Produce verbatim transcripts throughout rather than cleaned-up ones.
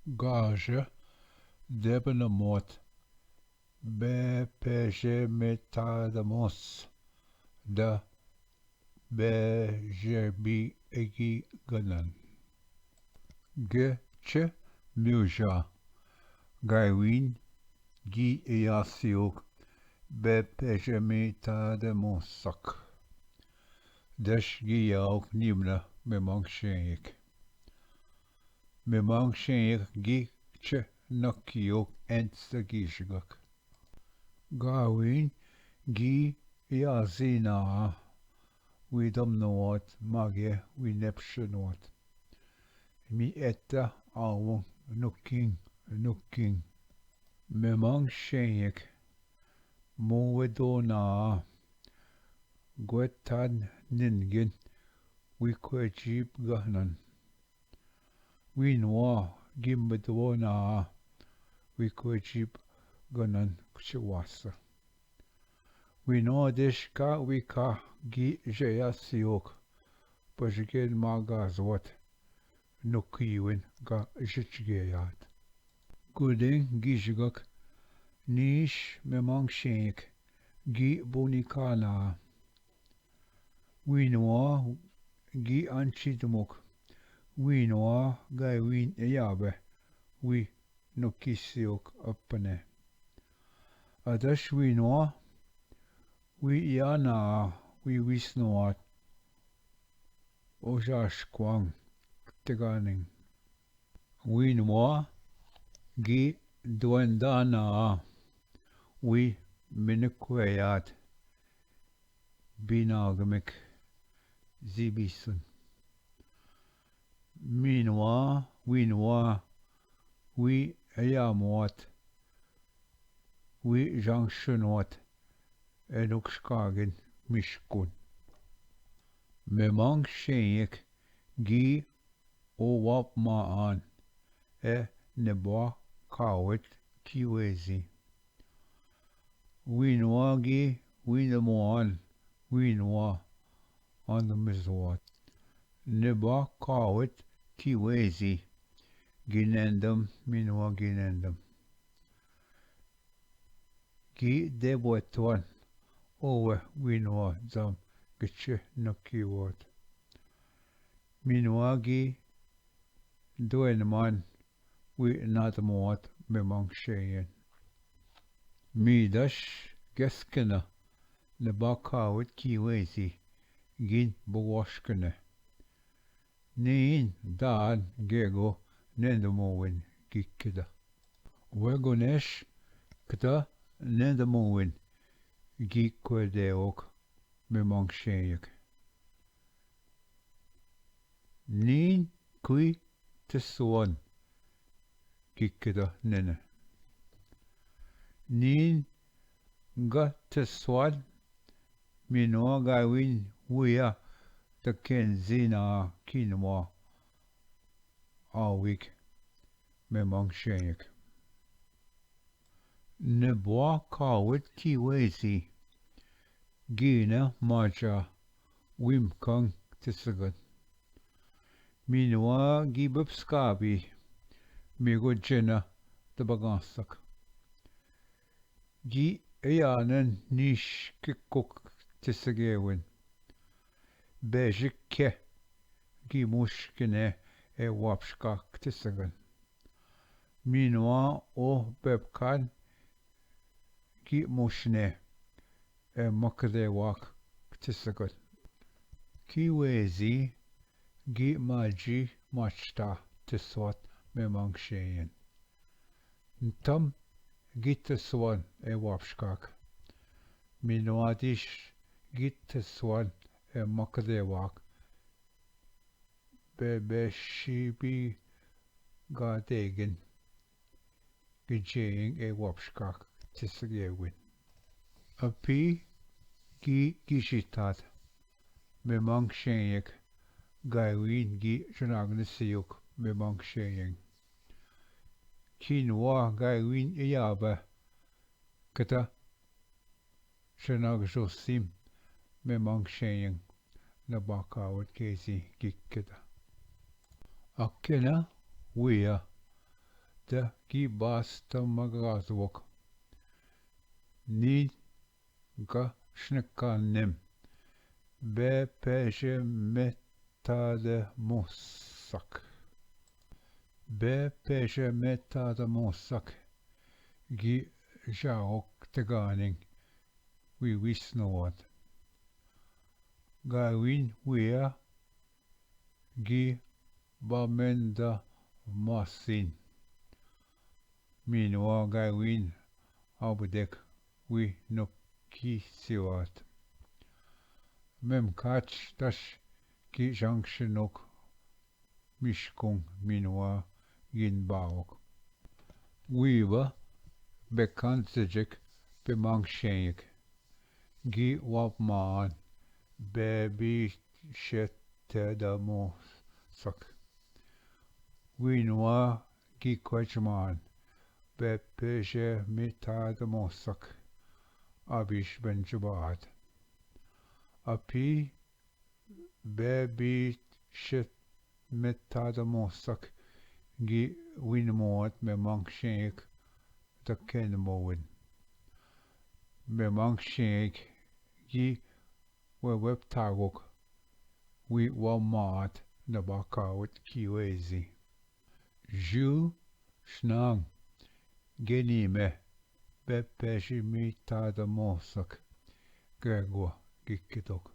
गाज देबनमोत बेपेजे मेतादमोस द बेजेबी एगी गनन। गे चे म्यूजा गायवीन गी एयासियोक बेपेजे मेतादमोसक। दश गी याओक निम्न मेमांग शेंयक। मेमांग शेंयक गी चे नकियोक एंत स गीजगक। गावीन गी याजीना वी दमनोत मागे वी नेपशनोत। मी एत्ता आवंग नुकिंग नुकिंग। मेमांग शेंयक मुवेदोना ग्वेतान निनगिन वी क्वेजीब गहनन। वीनवा गी मदवोना वी क्वेजीब गनन कुछ वास। वीनवा देश का वी का गी जया सियोक पजगेन मा गाजवत नुकीविन गा जिच गेयात। गुदें गीजगक नीश मेमांग शेंयक गी बोनिकाना। वीनवा गी अंचिदमुक वीनवा गायवीन एयाबे वी नुकिसियोक अपने। अदश वीनवा वी याना वी विष्णुवात ओजाशक्वांग तेगानिंग। वीनवा गी द्वंदाना वी मिनक्वेयात बिनागमिक जीबीसुन। मीनवा वीनवा वी अयामोत वी जांगशुनोत एनुक्सकागिन मिशकुन। मेमांग शेंयक गी ओवाप मा आन ए नेबा कावत की वेजी। वीनवा गी वीनमोआन वीनवा आन मिजवात। नेबा कावत की वेजी। गिनेंदम मीनवा गिनेंदम। गी देबोत्वन ओवे वीनवा जम गिचे नकी वोत। मीनवा गी द्वेनमान वी नातमोत मेमांग शेयन। मीदश गस्कना नबाकावत की वेजी गिन बगोशकने। नीन दान गेगो नेंदमोविन गिक्किदा। वे गुनेश कता नेंदमोविन गिक्वे देवोक मेमांग शेयक। नीन कुई तस्वन गिक्किदा नेने। नीन ग तस्वन मिनवा गाविन वुया तकेन जीना किनवा आविक मेमांग शेयक। नेबवा कावत की वेजी गीना माजा विमकंग तिसगन। मिनवा गी बप्सका भी मिगो जेना तबगांसक। गी अयानन नीश किक्कुक तिसगेवन। बेजिक्के गी मुश्किने ए वापशका तिसगन। मिनवा ओ बेबकान गी मुशने ए मकदेवाक तिसगन। की वेजी गी माजी माचता तिसवत मेमांग शेयन। तम गी तस्वन ए वापशकाक। मिनवादिश गी तस्वन ए मकदेवाक। बेबेशी भी गादेगिन गिजेयिंग ए वापशकाक तिसगेविन। अपी गी गिशितात मेमांग शेयक गायविन गी जनागन सियुक मेमांग शेयंग। किनवा गायविन इयाबा कता जनाग जोसिम मेमांग शेयंग नबाकावत केजी गिक्किदा। अक्केना वुया द की बास द मगाजवक। नी ग श्नकानेम। बे पेशे मेता द मोसक। बे पेशे मेता द मोसक। गी जाओक तगानिंग वी विस्नोवात। गायविन विया गी बामेंदा मासिन। मीनवा गायविन आबदेक वी नुकी सिवात। मेमकाच तश की जंक्शनोक मिशकुंग मीनवा गिन बावक। वीबा बेकांत जजेक पे मांगशेंयक। गी वापमान बेबी शेते दमोसक। वीनवा गी क्वचमान बेपेशे मिता दमोसक। अबिश बेंजुबात। अपी बेबी शेत मेता द मोसक गी विन मोत में मांगशेंयक द केन मोवन। में मांगशेंयक गी वे वेब तागोक वी वा मात न बाकावत की वेजी। जू स्नांग गेनी में बेपेशी मी ताद मोसक गैगो गिक्कितोक।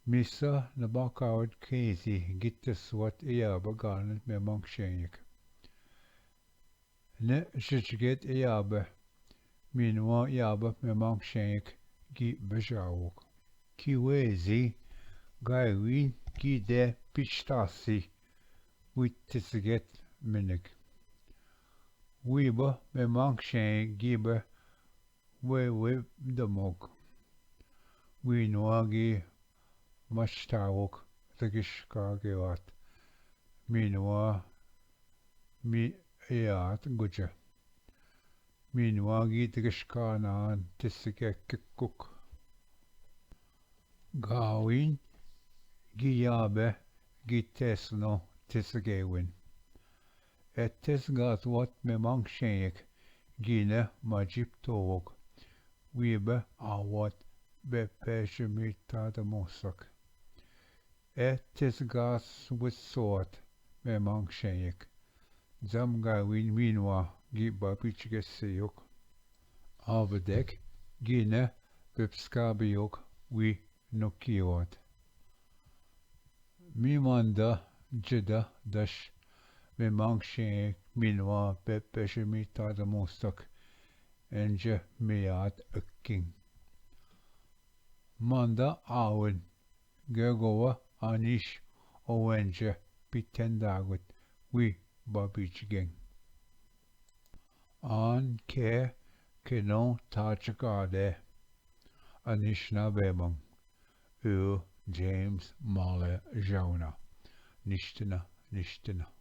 मिसा न बाकावट केजी गित्त स्वत इयाब गानत में मंगशेंयक। ने शिचगेत इयाब मीनवा इयाब में मंगशेंयक गी बजावोक। की वेजी गायवीन की दे पिछतासी वित्तसगेत मिनक। वीब में मंगशेंयक गी ब वे वे दमोक। वीनवा गी मछतावोक तगिशका गेवात। मीनवा मी एयात गुज। मीनवा गी तगिशका नान तिसके किक्कुक। गाविन गी याबे गी तेसनो तिसगेविन। एतेस गातवत में मंगशेंयक गीने माजिब तोवक। वीबे आवत बे पेश मीता दमोसक। एतेस गास वत्सोत में मंगशेंयक। जम गाविन मीनवा गी बापिच गे सेयुक। आबदेक गीने पिप्सका बियुक वी नुकियोत। मी मांदा जदा दश में मंगशेंयक मीनवा पे पेश मीता दमोसक एंज मियात अक्किंग। मांदा आवन गेगोवा अनिश ओवेंज पिथेंदागुत वी बाबिच गेंग। आन के केनो ताचकादे अनिशना बेमंग। उ जेम्स माले जावना। निश्तना, निश्तना।